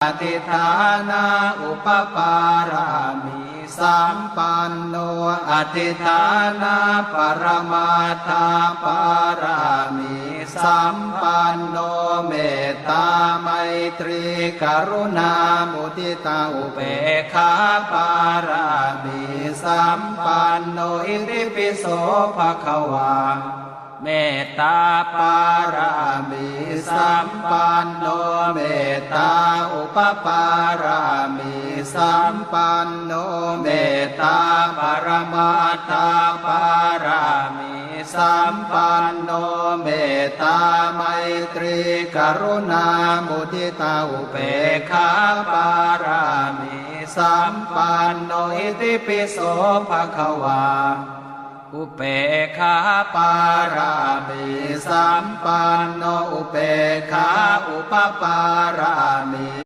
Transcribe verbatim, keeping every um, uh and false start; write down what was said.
adhiṭṭhāna upapāramī sampanno, adhiṭṭhāna paramatthā pāramī sampanno, mettā maitrī karuṇā muditā upekkhā pāramī sampanno, itipi so bhagavā. Mettā pāramī sampanno, mettā upapāramī sampanno, mettā paramatthā pāramī sampanno, mettā maitrī karuṇā muditā upekkhā pāramī sampanno, itipi so bhagavā. Upekkhā pāramī sampanno, upekkhā upapāramī